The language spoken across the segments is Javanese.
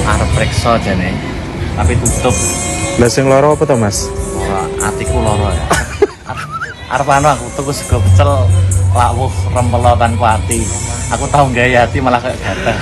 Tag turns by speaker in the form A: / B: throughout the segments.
A: Arep preksa jane, tapi tutup.
B: Lah sing lara apa to, Mas?
A: Ora, atiku lara ya. Arep anu aku tuku sego pecel lawuh rempelo tanpa ati. Aku tau gawe ati malah kayak gatel.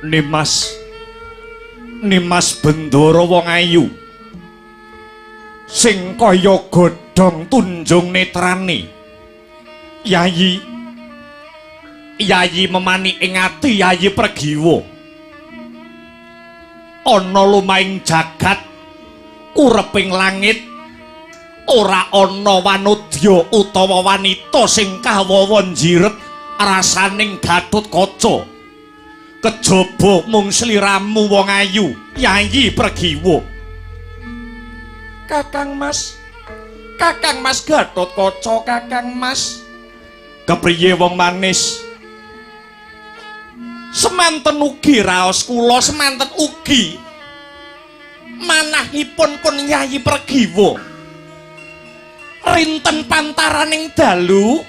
C: Nimas, Nimas Bendoro wong ayu sing kaya godhong tunjung netrane. Yayi, Yayi memani ing ati Yayi Pregiwa. Ana lumahing jagat ureping langit ora ana wanodya utawa wanita sing kawawa njiret rasaning Gatotkaca. Kejaba mung sliramu wong ayu Yayi Pregiwa. Kakang Mas, Kakang Mas Gatotkaca, Kakang Mas. Kepriye wong manis? Semanten ugi raos kula, semanten ugi manahipun pun Yayi Pregiwa. Rinten pantaraning dalu,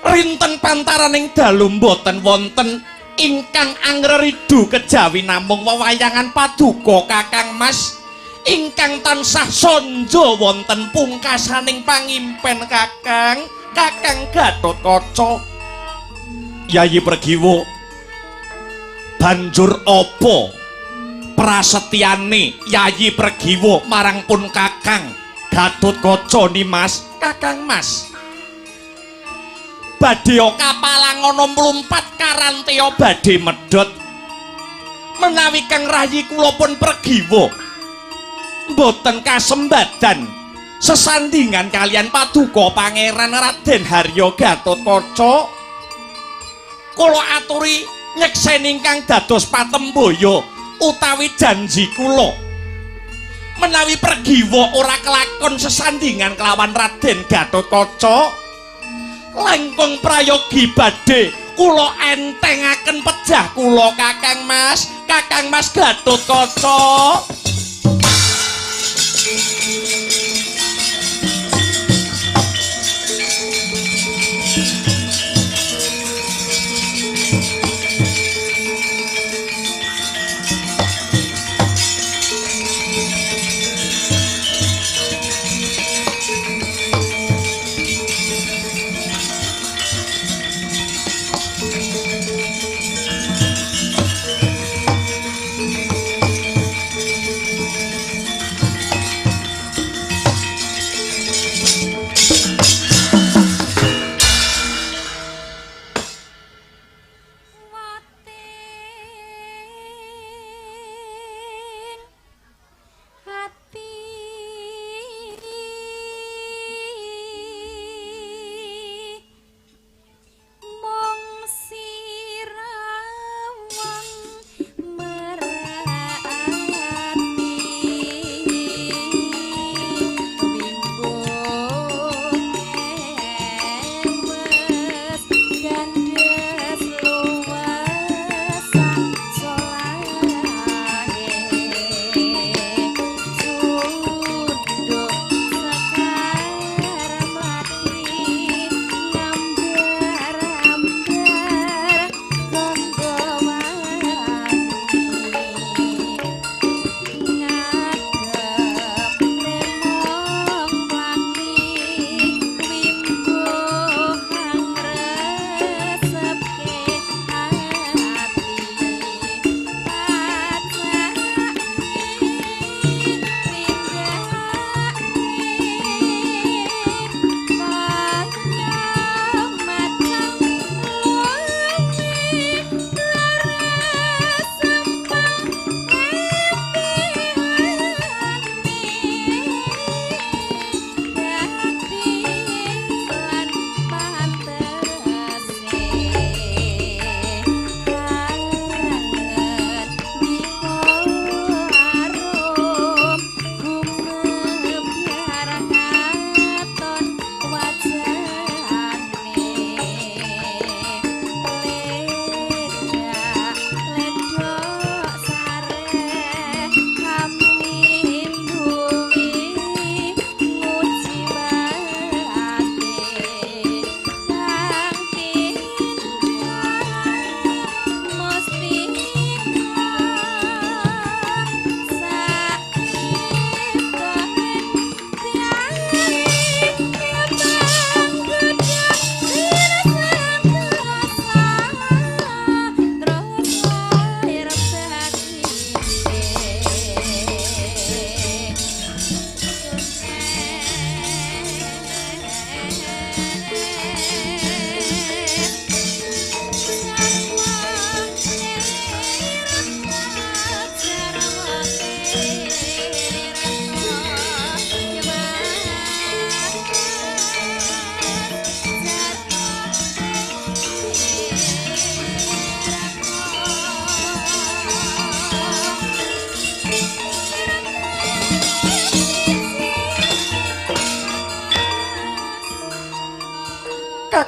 C: rinten pantaraning dalu mboten wonten ingkang angreridu kejawi namung wewayangan paduka Kakang Mas ingkang tansah sonjo wonten pungkasaning pangimpen Kakang, Kakang Gatotkaca. Yayi Pregiwa, banjur apa prasetyane Yayi Pregiwa marang pun Kakang Gatotkaca Nimas? Kakang Mas, badhe kapalangono mlumpat karanteya badhe medhot. Menawi kang rayi kula pun Pregiwa mboten kasembadan sesandingan kalian paduka Pangeran Raden Harya Gatotkaca, kula aturi nyekseni ingkang dados patembaya utawi janji kula. Menawi Pregiwa ora kelakon sesandingan kelawan Raden Gatotkaca, langkung prayogi badhe kula entengaken pejah kula Kakang Mas, Kakang Mas Gatotkaca.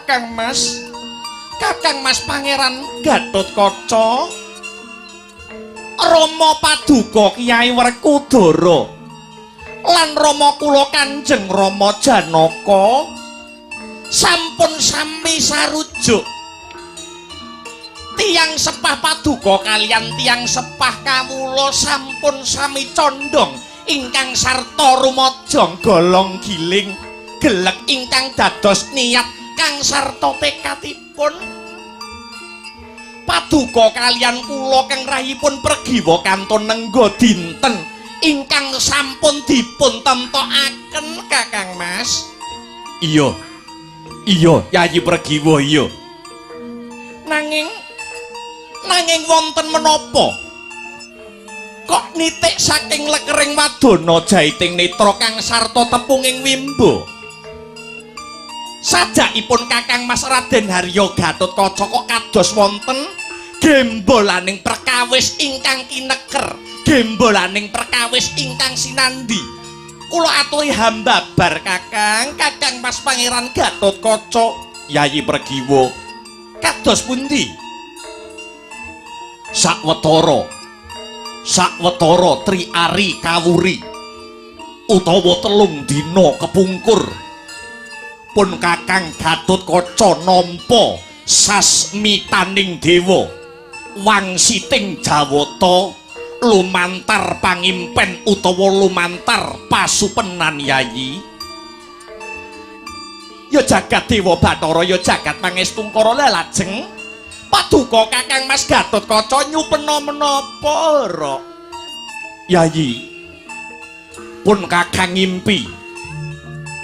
C: Kakang Mas. Kakang Mas Pangeran Gatotkaca. Rama Paduka Kyai Werkudara lan rama kula Kanjeng Rama Janaka sampun sami sarujuk. Tiyang sepah paduka kaliyan tiyang sepah kawula sampun sami condong ingkang sarta rumajang golong giling gelek ingkang dados niat kang sarta tekadipun. Paduka kaliyan kula kang rahipun Pregiwa kantun nengga dinten ingkang sampun dipun temtokaken Kakang Mas. Iya. Iya, Yayi Pregiwa iya. Nanging wonten menapa? Kok nitik saking lekering wadana jaiting netra kang sarta tepunging wimbo. Sajakipun Kakang Mas Raden Haryo Gatotkaca kok kados wonten gembolaning perkawis ingkang kineker, gembolaning perkawis ingkang sinandi. Kula aturi hambabar Kakang, Kakang Mas Pangeran Gatotkaca, Yayi Pregiwa. Kados pundi? Sawetara, sawetara tri ari kawuri utawa 3 dina kepungkur pun Kakang Gatotkaca nampa sasmitaning dewa wangsiting Jawata lumantar pangimpen utawa lumantar pasupenan Yayi. Ya jagat Dewa Bathara, ya jagat Pangestungkara. Lajeng paduka Kakang Mas Gatotkaca nyupena menapa ora? Yayi, pun Kakang ngimpi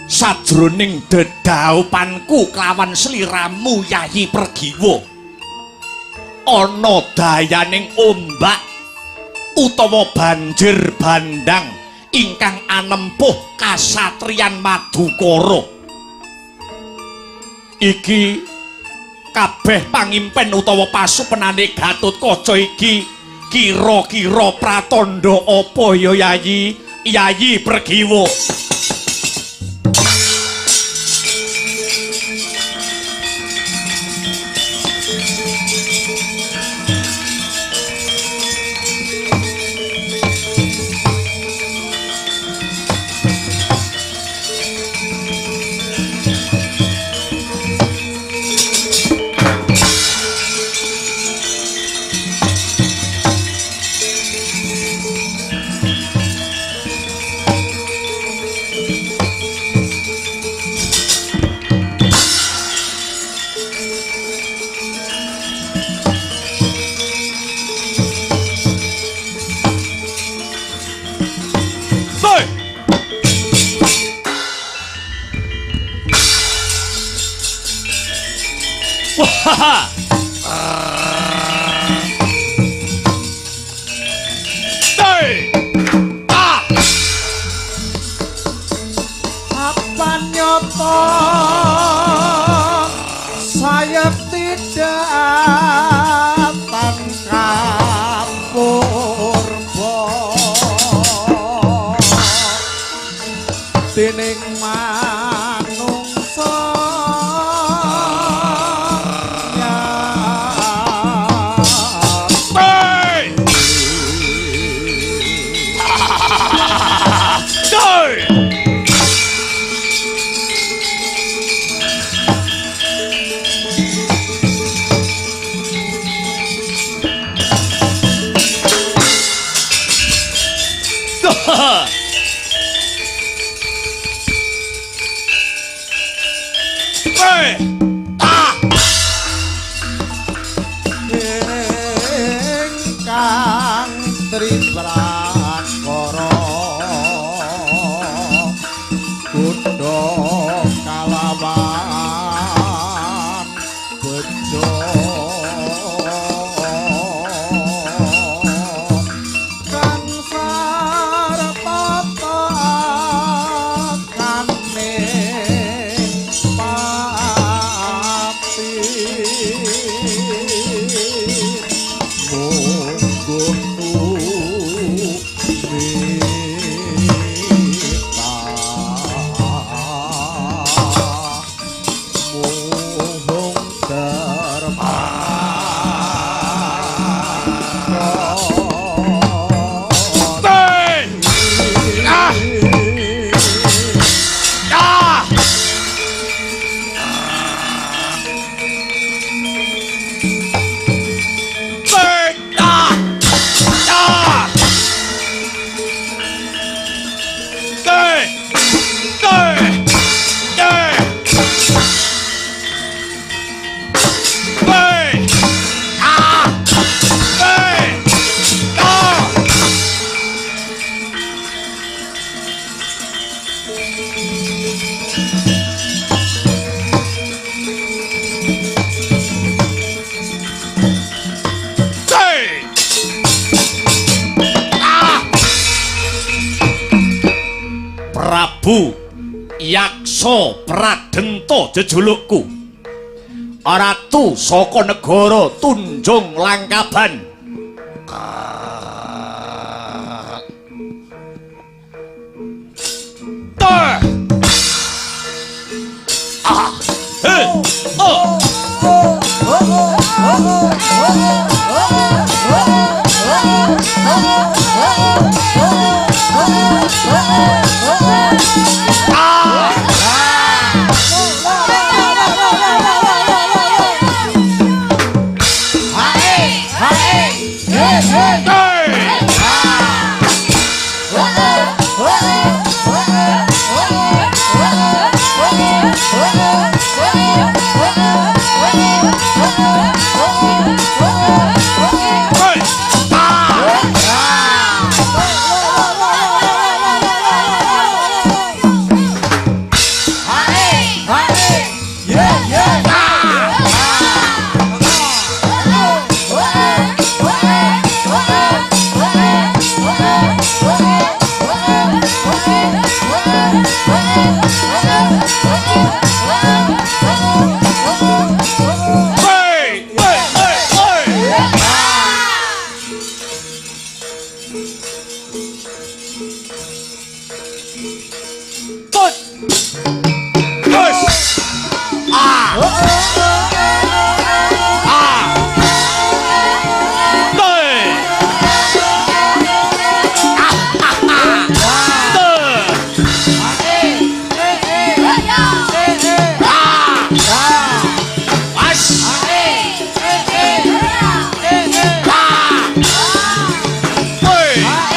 C: sajroning dedhaupanku kelawan sliramu Yayi Pregiwa ana dayaning ombak utawa banjir bandang ingkang anempuh kasatriyan Madukara. Iki kabeh pangimpen utawa pasupenane Gatotkaca iki kira-kira pratandha apa ya Yayi? Yayi Pregiwa.
D: Apa nyoto saya tidak tangkap purba dening manungsa. Ingkang triprakara kutha kalawan bejo kang sarta kane pati mungguh.
C: Prabu Yaksa Pradenta jejulukku. Ratu saka negara Tunjung Langkaban. Ah. He. Oh. Hey!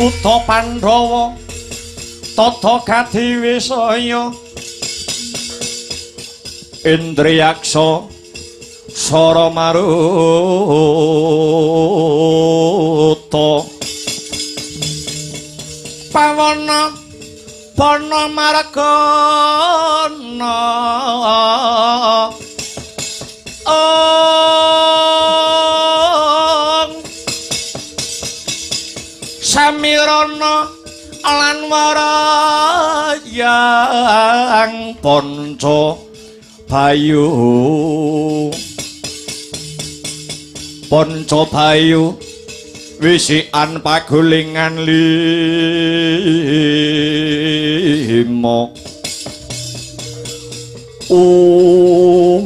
C: Buta Pandhawa tata kadiwisaya Indriyaksa Sara Maruta Pawana Pana Margana Ong Samirana lan warayang Panca Bayu Panca Bayu wisikan pagulingan lima. Ong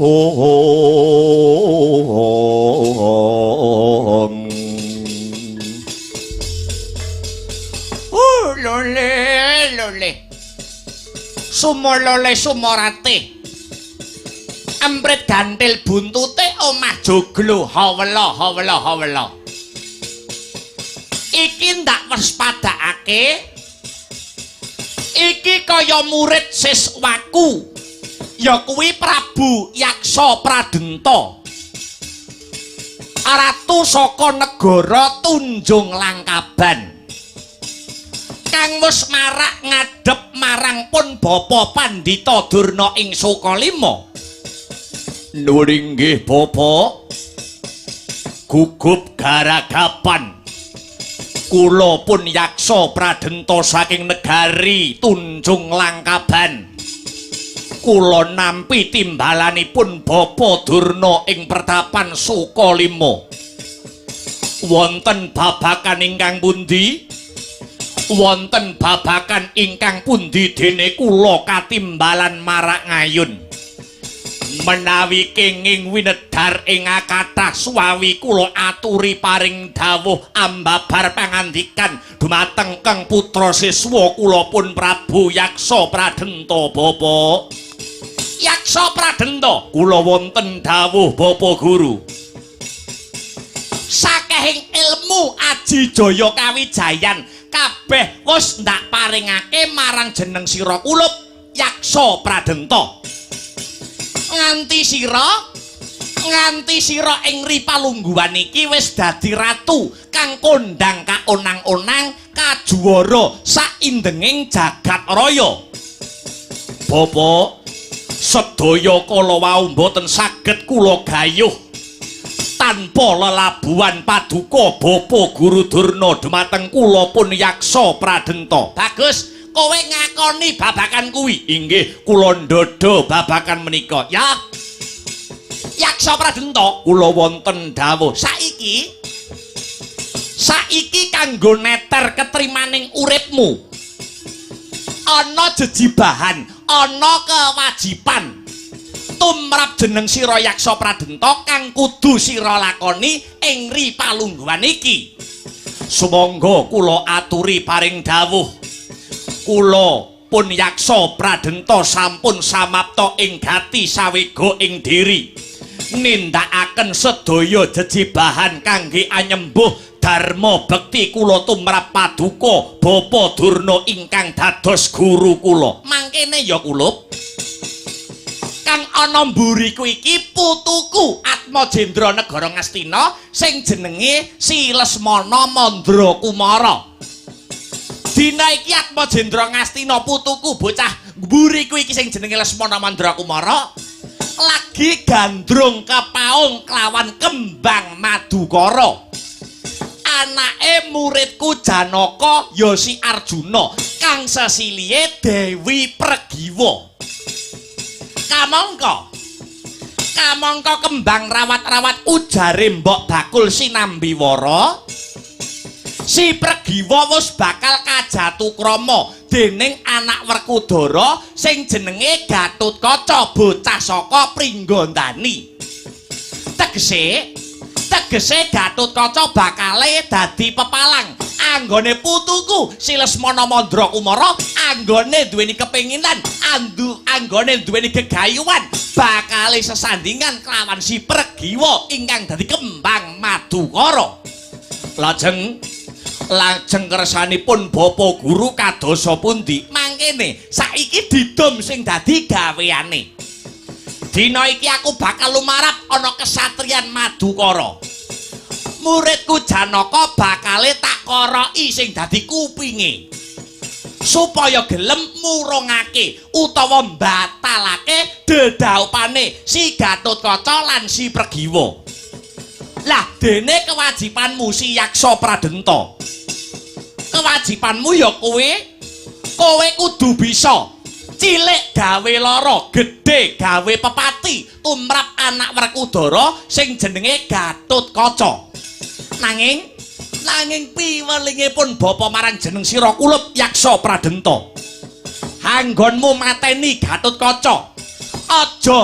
C: lole lole sumolole sumorate emprit gantil buntute omah joglo hawela hawela hawela. Iki ndak waspadakake, iki kaya murid siswaku ya kuwi Prabu Yaksa Pradenta, ratu saka negara Tunjung Langkaban, kang wis marak ngadhep marang pun Bapa Pandhita Durna ing Sukalima. Nuwun inggih Bapa, gugup garagapan kula pun Yaksa Pradenta saking negari Tunjung Langkaban. Kula nampi timbalanipun Bapa Durna ing pertapan Sukalima. Wonten babakan ingkang pundi? Wonten babakan ingkang pundi dene kula katimbalan marak ngayun? Menawi kenging winedhar ing kathah suwawi kula aturi paring dawuh ambabar pangandikan dumateng Kang putra siswa kula pun Prabu Yaksa Pradenta. Bapa Yaksa Pradenta, kula wonten dawuh Bapa Guru. Sakehing ilmu aji jaya kawijayan kabeh wis ndak paringake marang jeneng sira kulup Yaksa Pradenta. Nganti sira ing ripalungguhan iki wis dadi ratu kang kondang kaonang-onang kajuwara saindenging jagat raya. Bapa, sedaya kala wau mboten saged kula gayuh tanpa lelabuhan paduka Bapa Guru Durna dumateng kula pun Yaksa Pradenta. Bagus, kowe ngakoni babakan kuwi? Inggih, kula ndodho babakan menika. Ya. Yaksa Pradenta, kula wonten dawuh. Saiki kanggo neter ketrimaning uripmu. Ana jejibahan, ana kewajiban tumrap jeneng sira Yaksa Pradenta kang kudu sira lakoni ing ripalungguhan iki. Sumangga kula aturi paring dawuh. Kula pun Yaksa Pradenta sampun samapta ing gati sawega ing diri nindakaken sedaya jejibahan kangge anyembuh dharma bekti kula tumrap paduka Bapa Durna ingkang dados guru kula. Mangkene ya kulup, kang ana mburiku iki putuku Atmajendra Negara Ngastina sing jenenge Si Lesmana Mandra Kumara. Dina iki Atmajendra Ngastina putuku bocah mburiku iki sing jenenge Lesmana Mandra Kumara lagi gandrung kepaung kelawan kembang madukara. Anake muridku Janaka ya si Arjuna kang sesilihe Dewi Pregiwa. Kamangka kembang rawat-rawat ujare mbok bakul sinambiwara, si Pregiwa wis bakal kajatukrama dening anak Werkudara sing jenenge Gatotkaca bocah saka Pringgondani. Tegese Gatotkaca bakale dadi pepalang anggone putuku si Lesmana Mandra Kumara, anggone duweni kepenginan, anggone duweni gegayuhan bakale sesandingan kelawan si Pregiwa ingkang dadi kembang madukara. Lajeng Lajeng kersanipun Bapak Guru kadosa pundi? Mangkene saiki didom sing dadi gaweane. Dina iki aku bakal lumarap ana kesatriyan Madukara. Muridku Janaka bakale tak koroki sing dadi kupinge. Supaya gelem murungake utawa mbatalake dedaupane si Gatotkaca lan si Pregiwa. Lah dene kewajibanmu si Yaksa Pradenta. Kewajibanmu ya kowe kudu bisa cilik gawe lara, gedhe gawe pepati tumrap anak Werkudara sing jenenge Gatotkaca. Nanging piwelingipun bapa marang jeneng sira kulup Yaksa Pradenta. Anggonmu mateni Gatotkaca, aja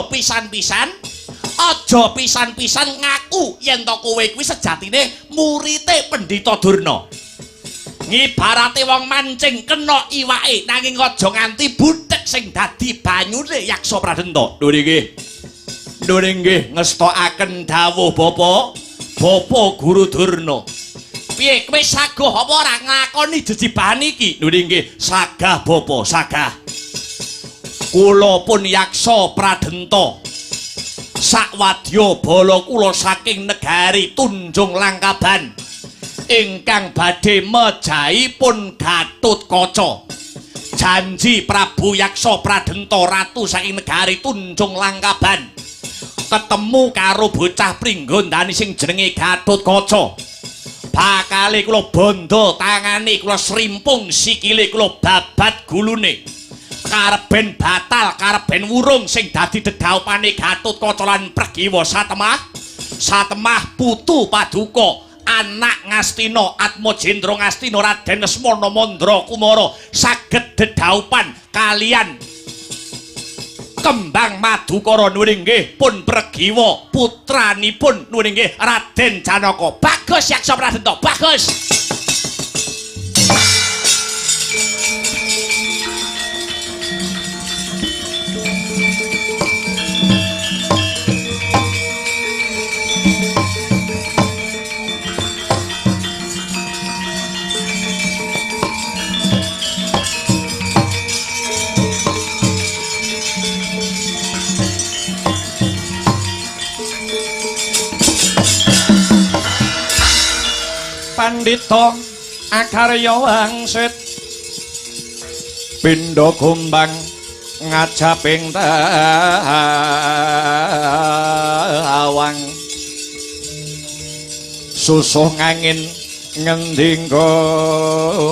C: pisan-pisan ngaku yen to kowe kuwi sejatine murite Pendhita Durna. Ngibarate wong mancing kena iwake nanging aja nganti buthek sing dadi banyune Yaksa Pradenta. Lho nggih. Lho nggih ngestokaken dawuh Bapak, Bapak Guru Durna. Piye kowe saguh apa ora nglakoni jejibahan iki? Lho nggih, sagah Bapak, sagah. Kula pun Yaksa Pradenta. Sakwadya bala kula saking negari Tunjung Langkaban ingkang badhe mejahi pun Gatotkaca. Janji Prabu Yaksa Pradenta ratu saking negari Tunjung Langkaban ketemu karo bocah pringgondani sing jenenge Gatotkaca. Bakale kula bandha tangane, kula srimpung sikile, kula babat gulune. Kareben batal, kareben wurung sing dadi dedaupane Gatotkaca lan Pregiwa satemah putu paduka anak Ngastina Atmajendra Ngastina Raden Lesmana Mandra Kumara saged dedaupan kalian Kembang Madukara. Nuwun inggih pun Pregiwa putranipun nuwun inggih Raden Janaka. Bagus Yaksa Pradenta, bagus. Pandhita akarya wangsit pindha gombang ngajaping tawang susuh ngangin ngendi nggone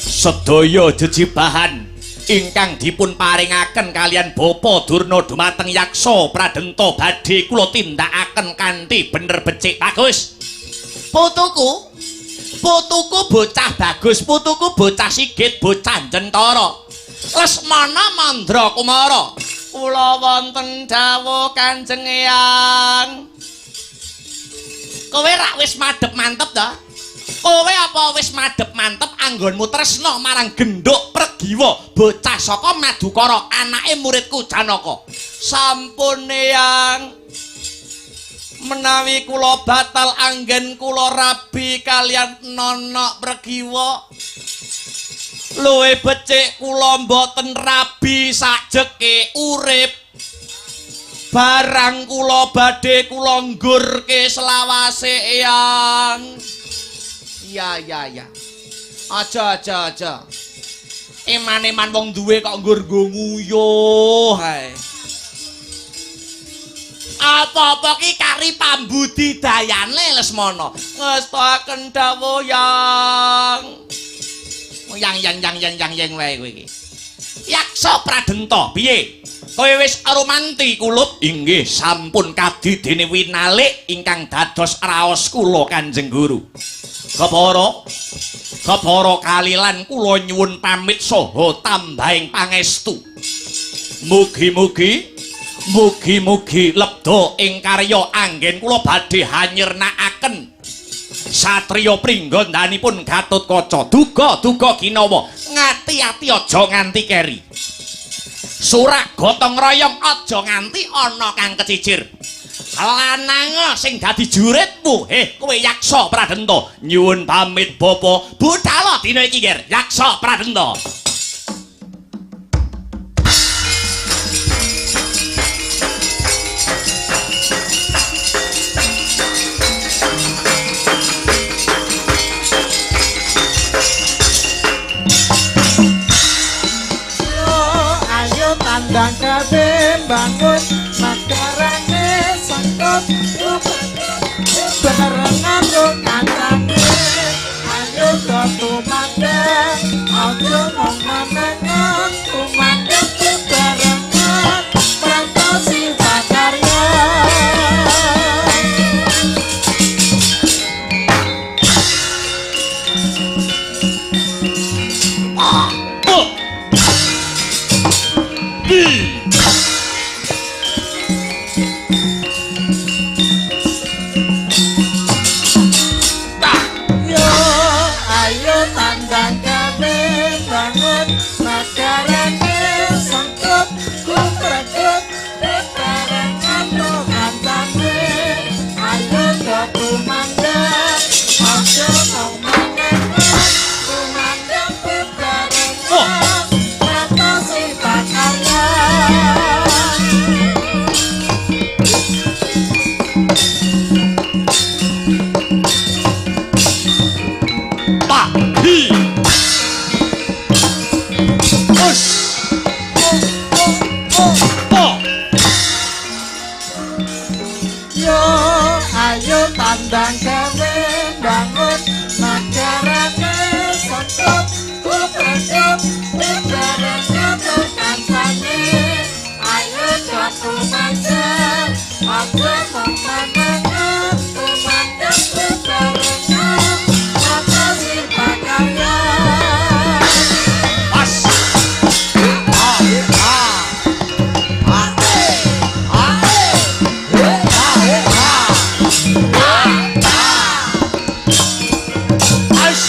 C: sedaya jejibahan ingkang dipun paringaken kalian Bapa Durna dumateng Yaksa Pradenta badhe kula tindakaken kanthi bener becik. Bagus. Putuku bocah bagus, putuku bocah sigit, bocah jentara. Lesmana Mandra Kumara. Kula wonten dawuh Kanjeng Eyang. Kowe rak wis madhep mantep ta? Kowe apa wis madhep mantep anggonmu tresna marang gendhuk Pregiwa bocah saka Madukara anake muridku Janaka? Sampun Eyang, menawi kula batal anggen kula rabi kalian nonok Pregiwa, luwih becik kula mboten rabi sajeke urip. Barang kula badhe kula nggurke selawase Eyang. Iya. Aja. Eman-eman wong duwe kok nggur nggo nguyuh ae. Apa-apa ki kari pambudidayane Lesmana. Ngestokaken dawuh Yang. Yang wae kowe iki. Yaksa Pradenta, piye? Kowe wis rumanti kulup? Inggih, sampun kadi dene winalik ingkang dados raos kula Kanjeng Guru. Kepara kalilan kula nyuwun pamit saha tambahing pangestu. Mugi-mugi lebda ing karya anggen kula badhe hanyirnakaken satriya pringgondhanipun Gatotkaca. Duga ginawa, ngati-ati aja nganti keri. Surak gotong royong aja nganti ana kang kecicir. Lananga sing dadi juritmu, kowe Yaksa Pradenta. Nyuwun pamit bapa, budala dina iki nger Yaksa Pradenta.
D: Ayo tandang kabeh bangun nagarane sangkut barengan karo kancane. Ayo do tumandang aja mung manengan tumandang bebarengan prantosi pakarya. Yo ayo tandang kabeh bangun nagarane sangkut kumrekut bebarengan karo kancane. Ayo do tumandang aja mung manengan tumandang bebarengan prantosi pakarya.
C: Ta hi. Us. Po.
D: Yo ayo tandang gawe bangun nagarane sangkut kumrekut bebarengan karo kancane. Ayo do tumandang aja mung manengan tumandang bebarengan prantosi pakarya.
C: Pas. As.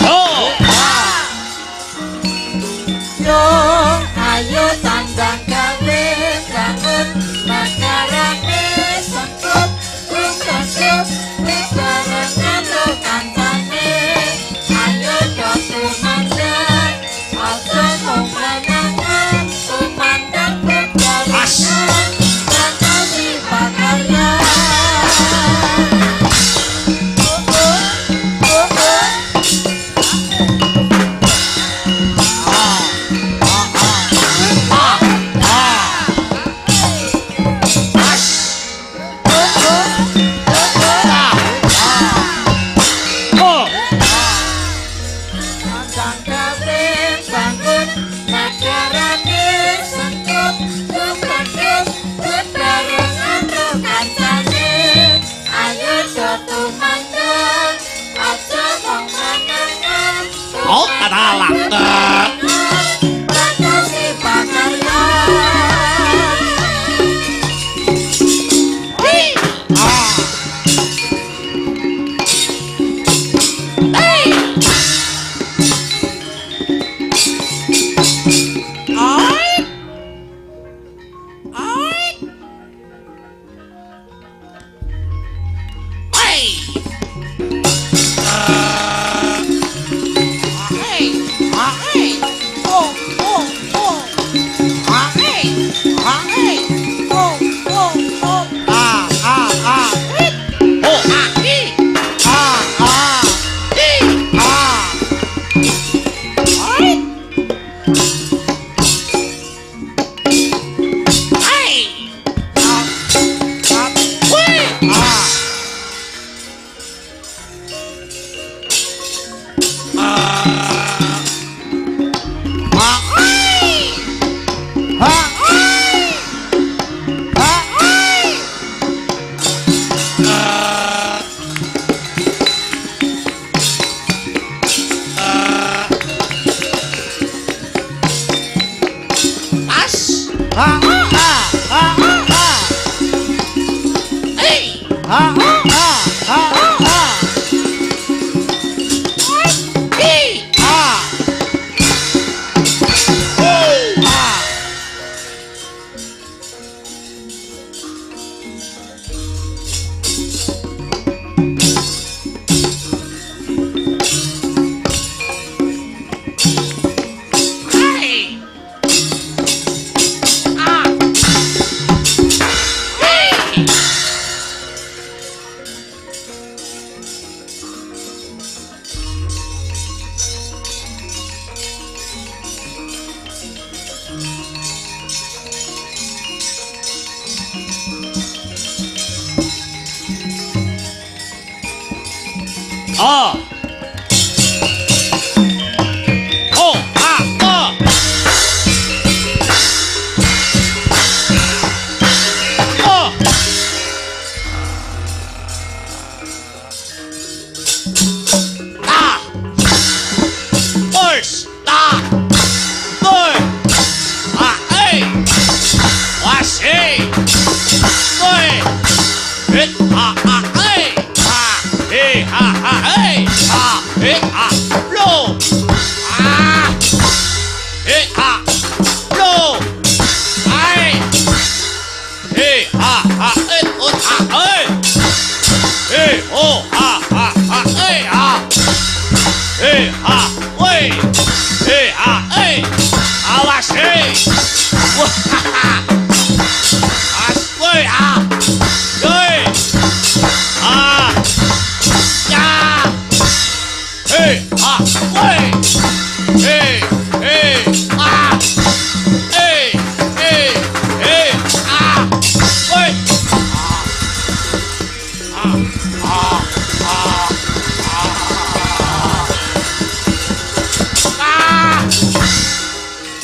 C: Oh.
D: Yo ayo tandang gawe bangun nagarane sangkut kumrekut bebarengan karo kancane. Ayo do tumandang aja mung manengan tumandang bebarengan prantosi pakarya.
C: Oh.
D: Tandang gawe bangun nagarane sangkut kumrekut bebarengan karo kancane. Ayo do tumandang aja mung manengan
C: Oh, katalah.
D: prantosi pakarya.
C: Oh, a i. I. Ai. Wih. As. Hey. Hi. A O A O O Ta Wes ta Doi A E Wase Doi Et A A E A E A A E A E A Lo A E A Lo I E A A E O A E E O A A A E A E A W E A E Awas E As W A E A Ya E A W E E A E E E A W A A A A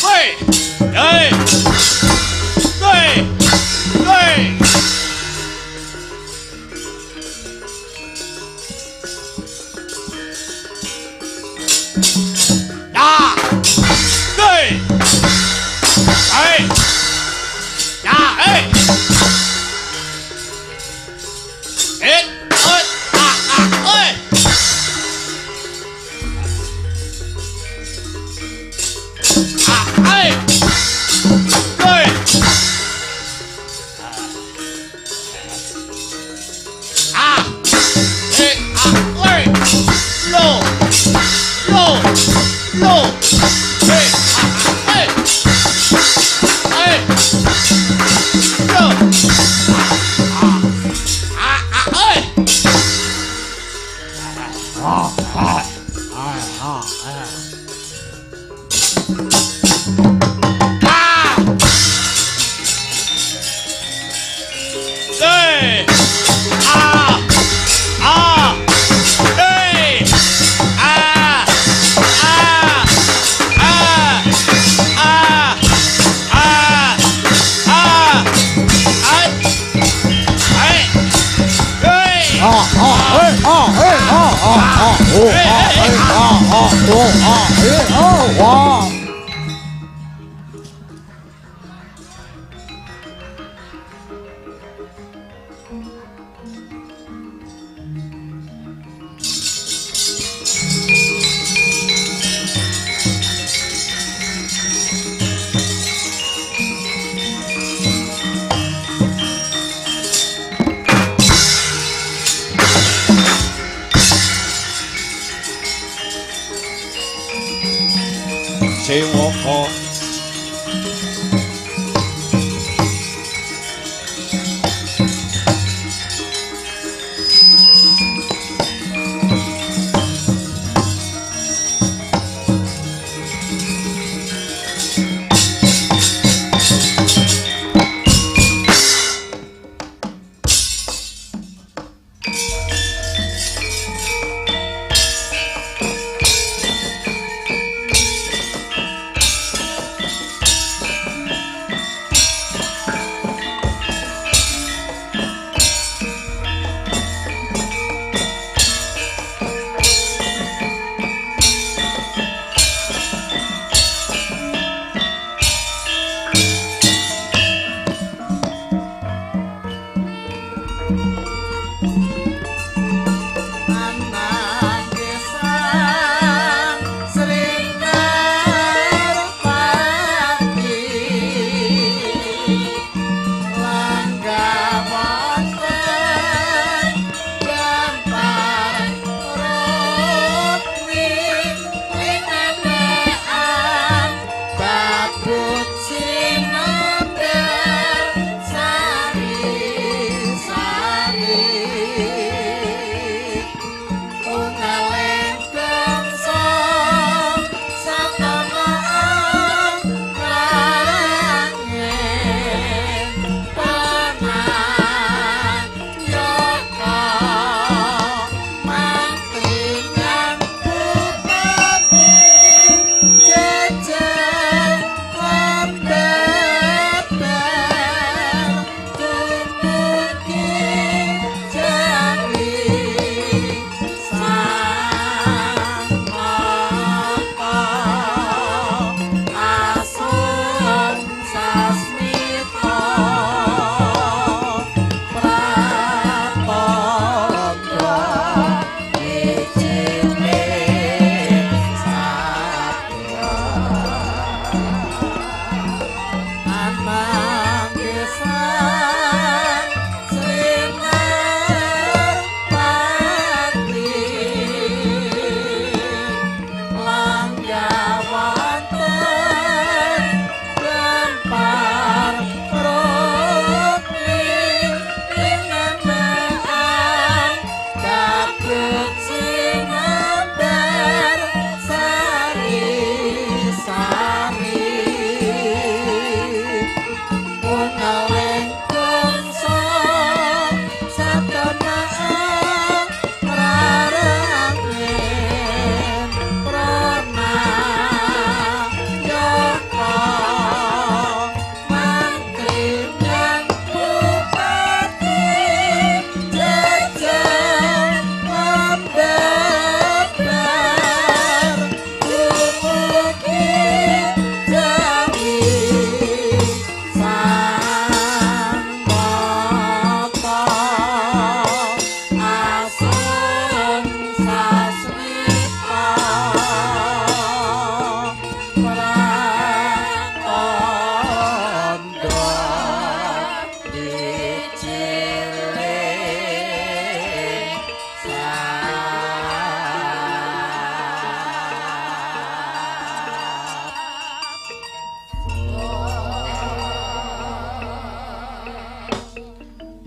C: 对，哎，对，对。呀，对，哎，呀，哎，哎，哎，啊啊，哎。啊哎，对，啊，哎啊喂，六六六，哎啊哎哎，六啊啊啊哎，啊啊啊啊哎。对，啊啊，对，啊啊啊啊啊啊，哎哎，对，
E: 啊啊哎啊哎啊啊啊哦啊哎啊啊哦啊哎哦哇。
C: 啊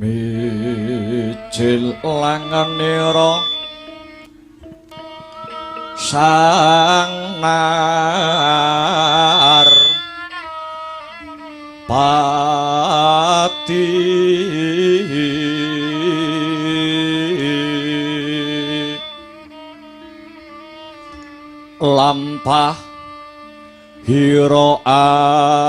C: Mijil langanira sang nar pati lampah hira alon.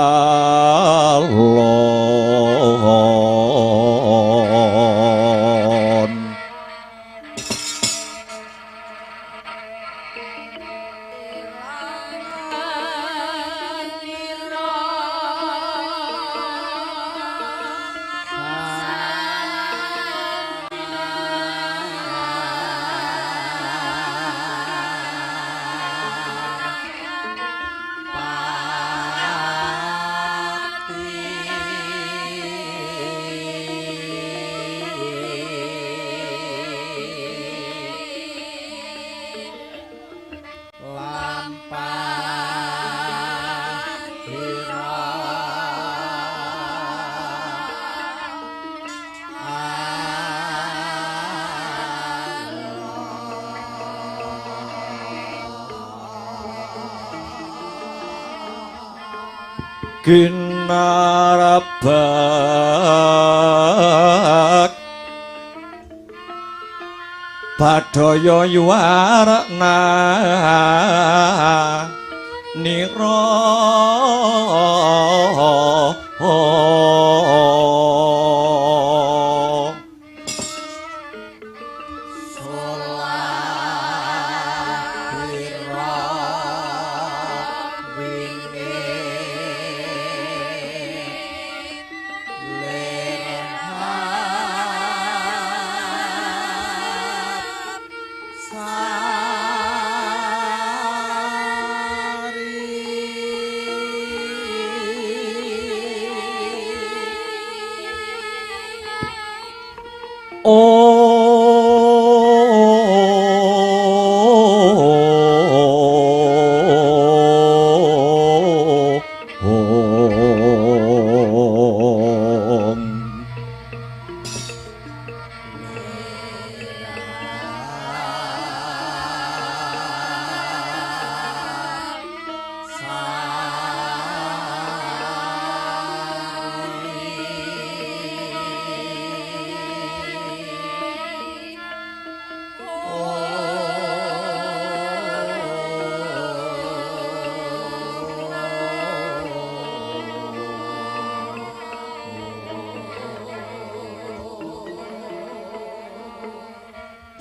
C: Kinarabak badaya yuwarna nira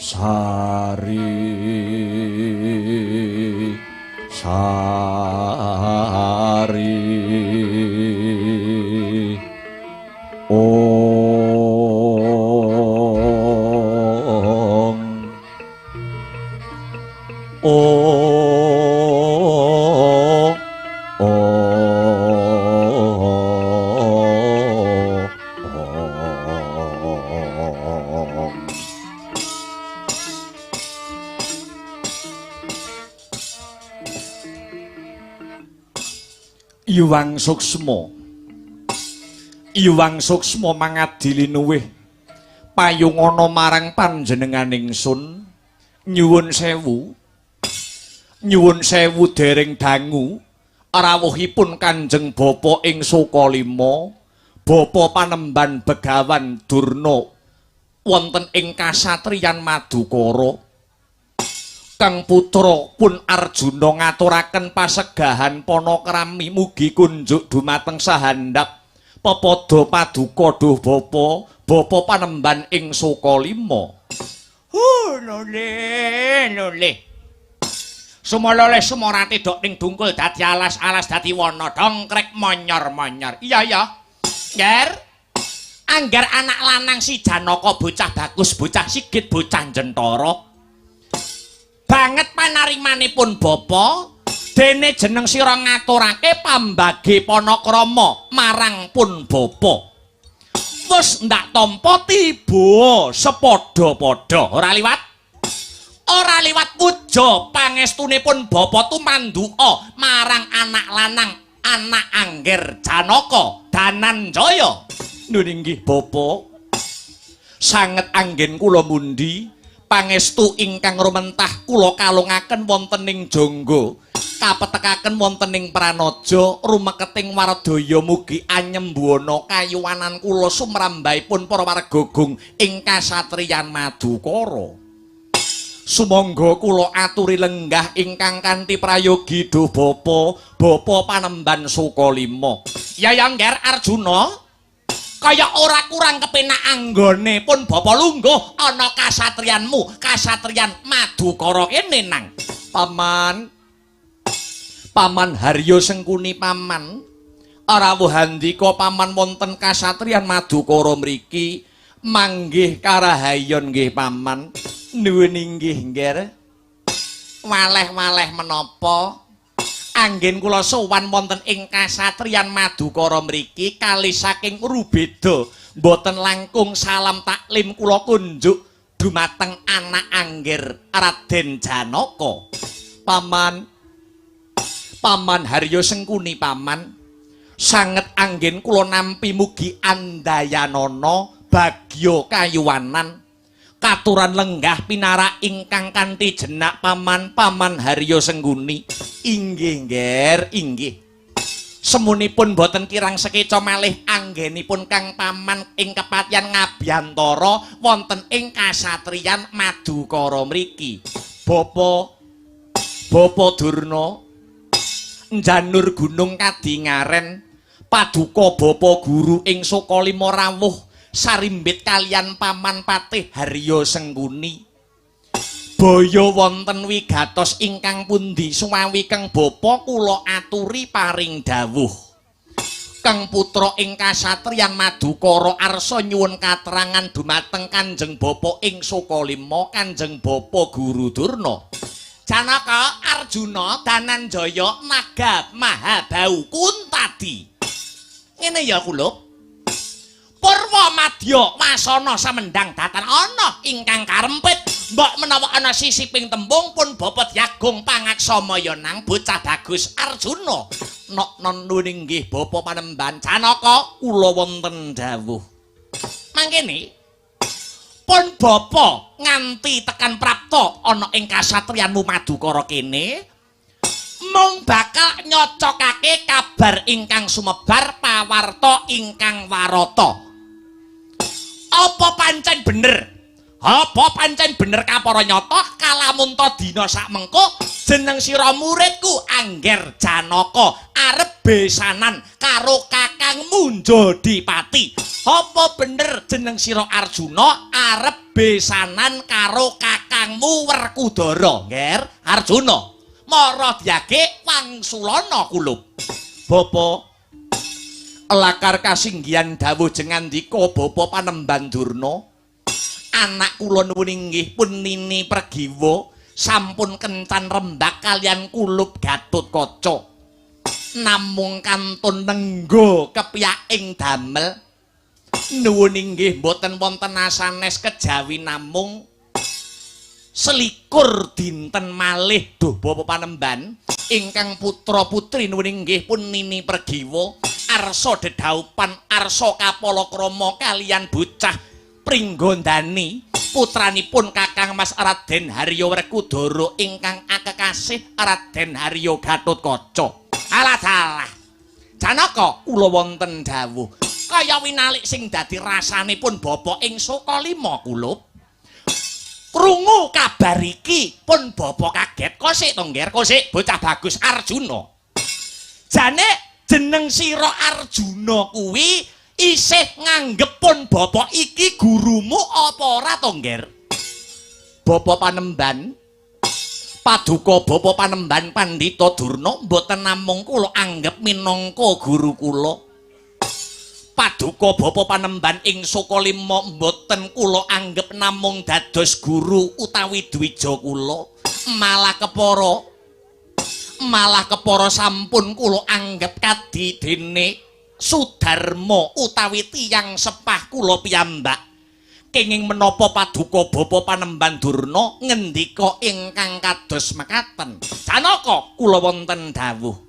C: Sari sari ong o Iwang Suksma, Iwang Suksma mangadili nuwih payungana marang panjenengan ingsun. Nyuwun sewu, nyuwun sewu dereng dangu rawuhipun Kanjeng Bapa ing Sukalima, Bapa panemban Begawan Durna wonten ing kasatriyan Madukara. Kang putra pun Arjuna ngaturaken pasegahan panakrami mugi kunjuk dumateng sahandap pepadha paduka duh bapa, bapa panemban ing Sukalima. Lole lole sumolole sumorate dok ning dungkul dadi alas-alas dadi wana dongkrek monyor-monyor. Iya ya Ngger, angger anak lanang si Janaka bocah bagus, bocah sigit, bocah jentara banget panarimanipun bapa, dene jeneng sira ngaturake pambagi panakrama marang pun bapa. Wis ndak tampa tiba sepadha-padha, ora liwat, ora liwat puja pangestunipun bapa tumanduka marang anak lanang anak angger Janaka Dananjaya. Nun inggih bapa. Sanget anggen kula mundi pangestu ingkang rumentah kula kalungaken wonten ing jangga, kapetekaken wonten ing pranaja rumeketing wardaya mugi anyembuana kayuwanan kula sumrambahipun para warga gung ing kasatriyan Madukara. Sumangga kula aturi lenggah ingkang kanthi prayogi duh Bapa, Bapa Panemban Sukalima. Ya Ngger Arjuna, kaya ora kurang kepenak anggone pun Bapa lungguh ana kasatriyanmu, kasatriyan Madukara kene nang. Paman, Paman Haryo Sengkuni paman, rawuh handika paman wonten kasatriyan Madukara mriki manggih karahayon nggih paman. Nuwun inggih Ngger. Waleh-waleh menapa anggen kula sowan wonten ing kasatriyan Madukara mriki kali saking rubeda mboten langkung salam taklim kula kunjuk dumateng anak angger Raden Janaka. Paman, Paman Haryo Sengkuni paman, sanget anggen kula nampi mugi andayanana bagya kayuwanan katuran lenggah pinarak ingkang kanthi jenak paman, Paman Haryo Sengkuni. Inggih Ngger, inggih. Semunipun boten kirang sekeca malih anggenipun Kang Paman ing kepatihan ngabyantara wonten ing kasatriyan Madukara mriki. Bapa, Bapa Durna njanur gunung kadingaren paduka Bapa Guru ing Sukalima rawuh sarimbit kalian Paman Patih Haryo Sengkuni. Baya wonten wigatos ingkang pundi suwawi Kang Bapa kula aturi paring dawuh. Kang putra ing kasatriyan Madukara arsa nyuwun katerangan dumateng Kanjeng Bapa ing Sukalima, Kanjeng Bapa Guru Durna. Janaka, Arjuna, Dananjaya, Naga Mahabau Kuntadi. Ngene ya kula. Purwa madya wasana samendang datan ana ingkang karempit. Mbok menawa ana sisiping tembung pun Bapa Dyagung pangaksamaya nang bocah bagus Arjuna. Nok non nuwun inggih Bapa Panemban Janaka kula wonten dawuh. Mangkene pun Bapa nganti tekan prapta ana ing kasatriyanmu Madukara kene mung bakal nyocokake kabar ingkang sumebar pawarta ingkang warata. Apa pancen bener? Apa pancen bener kapara nyata kalamunta dina sakmengko jeneng sira muridku Angger Janaka arep besanan karo kakangmu Jodipati. Apa bener jeneng sira Arjuna arep besanan karo kakangmu Werkudara? Ngger Arjuna mara dyage wangsulana kulup. Bapa lakar kasinggihan dawuh jengandika Bapa Panemban Durna, anak kula nuwun inggih pun Nini Pregiwa sampun kencan rembak kalian kulup Gatotkaca. Namung kantun nenggo kepiyaking damel. Nuwun inggih mboten wonten asanes kejawi namung 21 dinten malih duh Bapa Panemban ingkang putra putri nuwun inggih pun Nini Pregiwa arsa dedhaupan arsa kapalakrama kalian bocah Pringgondani putranipun Kakang Mas Raden Haryo Werkudara ingkang akekasih Raden Haryo Gatotkaca. Alah dalah. Janaka kula wonten dawuh kaya winalik sing dadi rasanipun Bapa ing Sukalima kulup. Krungu kabar iki pun Bapa kaget. Kosik to Ngger, kosik bocah bagus Arjuna. Jane jeneng sira Arjuna kuwi isih nganggep pun Bapa iki gurumu apa ora to Ngger? Bapa Panemban, paduka Bapa Panemban Pandhita Durna mboten namung kula anggep minangka guru kula. Paduka Bapa Panemban ing Sukalima mboten kula anggep namung dados guru utawi dwija kula, malah kepara sampun kula anggep kadi dene Sudarma utawi tiyang sepah kula piyambak. Kenging menapa paduka Bapa Panemban Durna ngendika ingkang kados mekaten? Janaka kula wonten dawuh.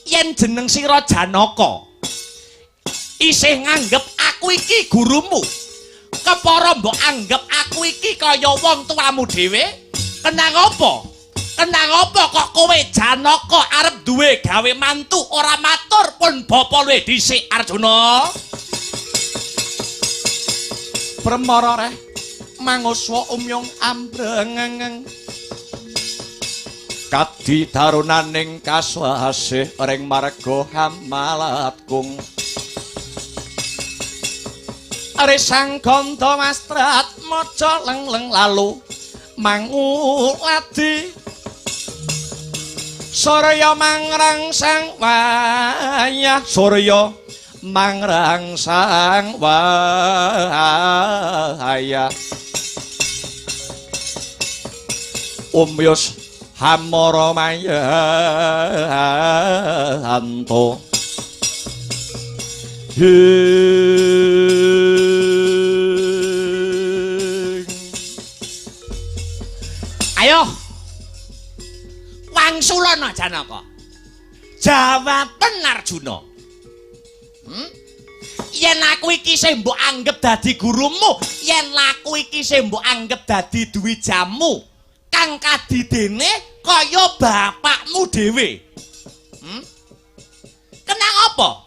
C: Yen jeneng sira Janaka isih nganggep aku iki gurumu, Kepara mbok anggep aku iki kaya wong tuamu dhewe? Kenang apa? Kenang apa kok kowe Janaka arep duwe gawe mantu ora matur pun bapa luwih dhisik Arjuna? Premara reh manguswa umyung ambrengeng kadi darunaning kaswasih ring marga hamalatkung Resang ganda mastrat maca lengleng lalu manguladi Surya mangrangsang wayah surya mangrangsang wayah Umyus hamara mayanto Ayo wangsulana Janaka. Jawaben Arjuna. Yen aku iki sing mbok anggep dadi gurumu, yen aku iki sing mbok anggep dadi dwijamu, kang kadidene kaya bapakmu dhewe. Kenang apa?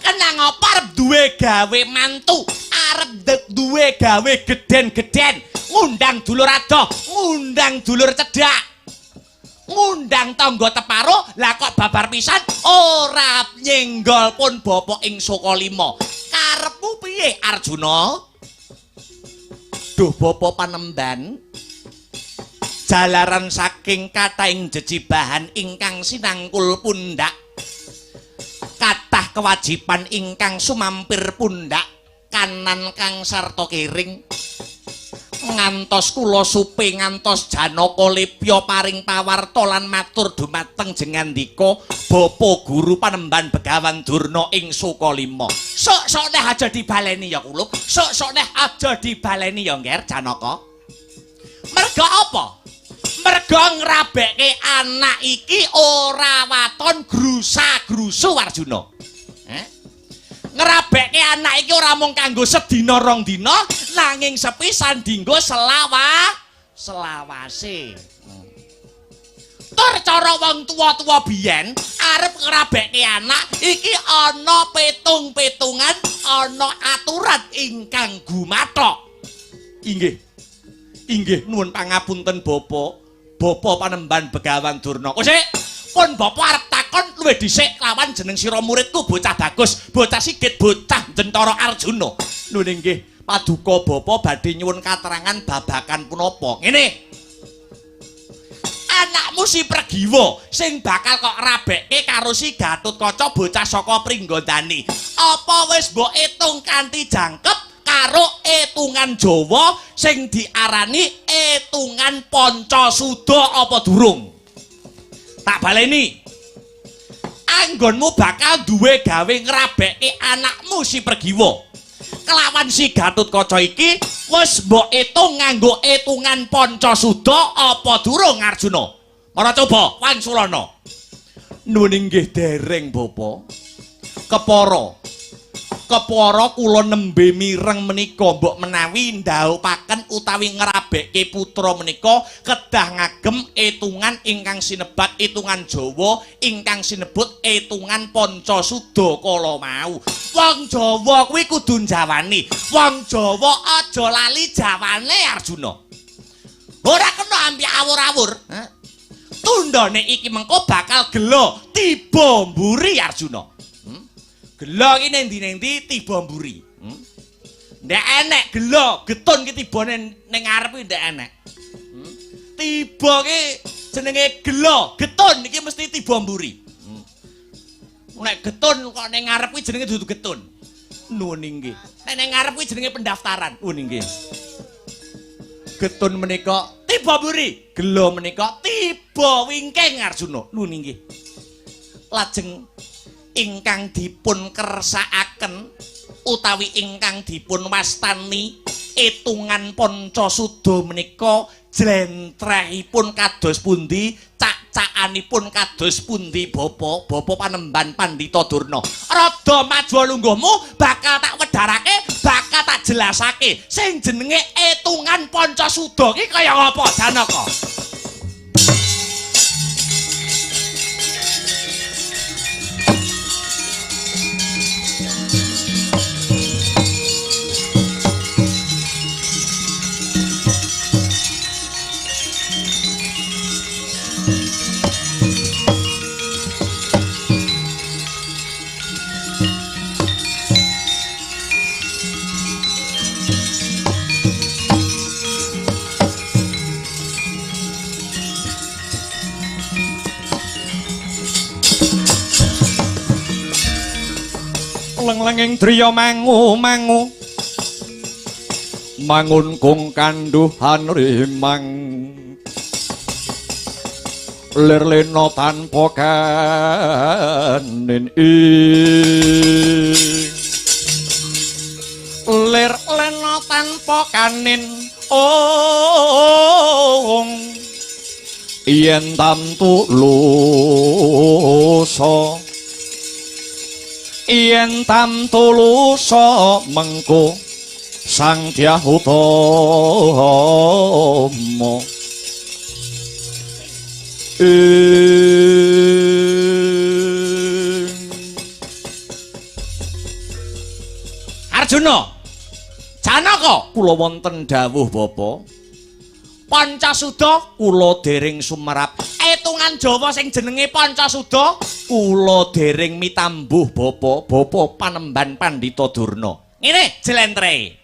C: Kenang apa arep duwe gawe mantu, arep duwe gawe gedhen-gedhen, ngundang dulur adoh, ngundang dulur cedhak, ngundang tangga teparo, lah kok babar pisan ora nyenggol pun bapa ing Sukalima. Karepmu piye Arjuna? Duh bapa panemban, jalaran saking kathahing jejibahan ingkang sinangkul pundhak, kathah kewajiban ingkang sumampir pundhak kanan kang sarta kiring, ngantos kula supe ngantos Janaka lepya paring pawarta lan matur dumateng jengandika bapa guru panemban Begawan Durna ing Sukalima. Sok-sok neh aja dibaleni ya kulup, sok-sok neh aja dibaleni ya Ngger Janaka. Merga apa? Merga ngrabekke anak iki ora waton grusa-grusu Arjuna. Ngrabekke anak iki ora mung kanggo sedina rong dina, nanging sepisan dinggo selawase. Tur cara wong tuwa-tuwa biyen arep ngrabekke anak iki ana petung-petungan, ana aturan ingkang gumathok. Inggih. Inggih nuwun pangapunten bapa. Bapa panemban Begawan Durna. Oh sik, pun bapa arep takon luwih dhisik lawan jeneng sira muridku bocah bagus, bocah sigit, bocah Jentara Arjuna. Nuwun inggih, paduka bapa badhe nyuwun katerangan babagan punapa. Ngene. Anakmu si Pregiwa sing bakal kok rabekke karo si Gatotkaca bocah saka Pringgondani. Apa wis mbok etung kanthi jangkep karo etungan Jawa sing diarani etungan Pancasuda apa durung? Tak baleni. Anggonmu bakal duwe gawe ngrabekke anakmu si Pregiwa kelawan si Gatotkaca iki wis mbok etung nganggo etungan Pancasuda apa durung Arjuna? Ora coba wangsulana. Nuwun inggih dereng bapa. Kepara kepara kula nembe mireng menika mbok menawi ndhawuhaken utawi ngrabekke putra menika kedah ngagem etungan ingkang sinebat etungan Jawa ingkang sinebut etungan Pancasuda kala mau. Wong Jawa kuwi kudu njawani. Wong Jawa aja lali jawane Arjuna. Ora kena ampi awur-awur. Tundhone iki mengko bakal gelo tiba mburi Arjuna. Gelo iki ning ndi-ndi tiba mburi. Ndek enek gelo, getun ki tibane ning ngarep ki ndek enek. Tiba ki jenenge gelo, getun iki mesti tiba mburi. Nek getun kok ning ngarep kuwi jenenge dudu getun. Nuwun inggih. Nek ning ngarep kuwi jenenge pendaftaran. Nuwun inggih. Getun menika tiba mburi, gelo menika tiba wingking Arjuna. Nuwun inggih. Lajeng ingkang dipun kersakaken utawi ingkang dipun wastani etungan Pancasuda menika jlentrehipun kados pundi, cak-cakanipun kados pundi bapa, bapa panemban Pandhita Durna. Rada maju lungguhmu bakal tak wedharake, bakal tak jelasake sing jenenge etungan Pancasuda ki kaya ngapa Janaka?
F: Leng-lenging driya mangu-mangu mangun kung kanduhan rimang lir lena tanpa kanin ing lir lena tanpa kanin ong yen tamtu lusa yen tamtu lusa mengko Sang Dyah Utama.
C: Arjuna, Janaka,
F: kula wonten dawuh Bapak.
C: Pancasuda
F: kula dereng sumerap.
C: Etungan Jawa sing jenenge Pancasuda
F: kula dereng mitambuh Bapak. Bapak panemban Pandhita Durna.
C: Ngene jlentre.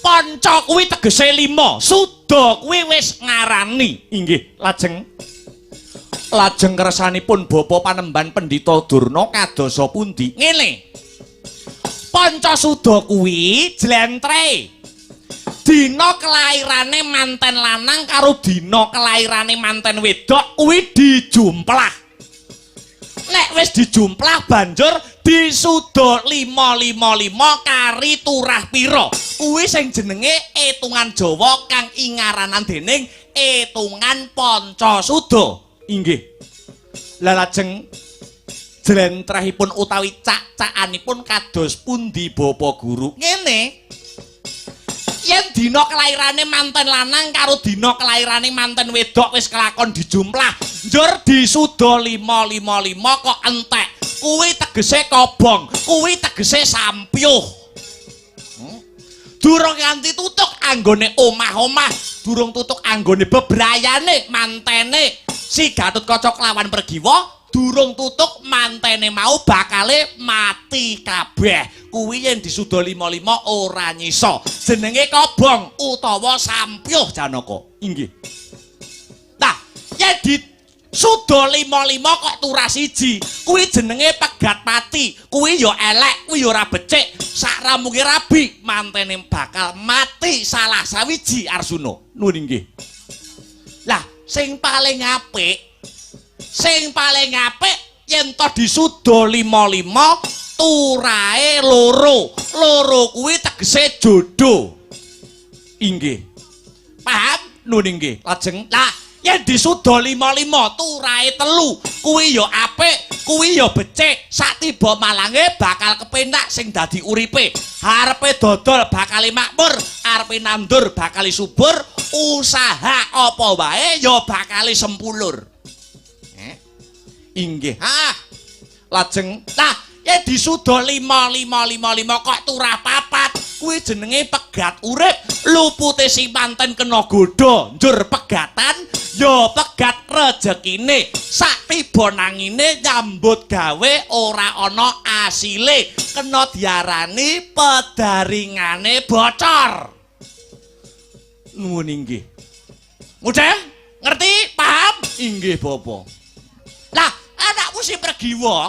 C: Panca kuwi tegese 5, suda kuwi wis ngarani.
F: Inggih, lajeng lajeng kersanipun Bapak panemban Pandhita Durna kadosa pundi?
C: Ngene. Pancasuda kuwi jlentre. Dina kelairane manten lanang karo dina kelairane manten wedok kuwi dijumplah. Nek wis dijumplah banjur disuda 555 kari turah pira. Kuwi sing jenenge etungan Jawa kang ingaranan dening etungan Pancasuda.
F: Inggih. Lah lajeng jlentrehipun utawi cak-cakanipun kados pundi Bapak Guru?
C: Ngene. Yen dina kelairane manten lanang karo dina kelairane manten wedok wis kelakon dijumlah, njur disuda 555 kok entek. Kuwi tegese kobong, kuwi tegese sampyuh. Durung nganti tutuk anggone omah-omah, durung tutuk anggone bebrayane mantene si Gatotkaca kelawan Pregiwa, durung tutuk mantene mau bakale mati kabeh. Kuwi yen disuda 55 ora nyisa. Jenenge kobong utawa sampyuh Janaka.
F: Inggih.
C: Nah, yen disuda 55 kok turah siji, kuwi jenenge pegat pati. Kuwi ya elek, kuwi ya ora becik. Sak ramunge rabi, mantene bakal mati salah sawiji Arsuna.
F: Nuwun inggih.
C: Lah, sing paling apik, sing paling apik yen to disuda 55 turahe loro. Loro kuwi tegese jodoh.
F: Inggih.
C: Paham?
F: Nuwun inggih. Lajeng
C: lah yen disuda 55 turahe 3 kuwi ya apik, kuwi ya becik. Sak tiba malange bakal kepenak sing dadi uripe. Arepe dodol bakal makmur, arepe nandur bakal subur, usaha apa wae ya bakal sempulur.
F: Inggih.
C: Hah.
F: Lajeng
C: lah yen disuda 5555 kok turah 4 kuwi jenenge pegat urip. Lupute si manten kena godha njur pegatan ya pegat rejekine. Sak tiba nangine nyambut gawe ora ana asile, kena diarani pedaringane bocor.
F: Nuwun inggih.
C: Mudeng? Ngerti? Paham?
F: Inggih Bapak.
C: Lah anakmu si Pregiwa,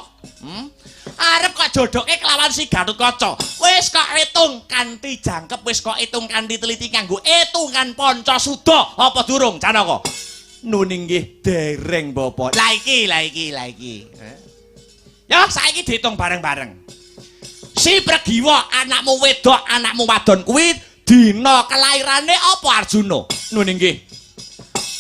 C: arep kok jodoke kelawan si Gatotkaca. Wis kok hitung kanthi jangkep, wis kok hitung kanthi teliti kanggo etungan Pancasuda apa durung Janaka?
F: Nuwun inggih dereng Bapak.
C: Lah iki, lah iki, lah iki. Ya saiki dihitung bareng-bareng. Si Pregiwa anakmu wedok, anakmu wadon kuwi dina kelairane apa Arjuna?
F: Nuwun inggih.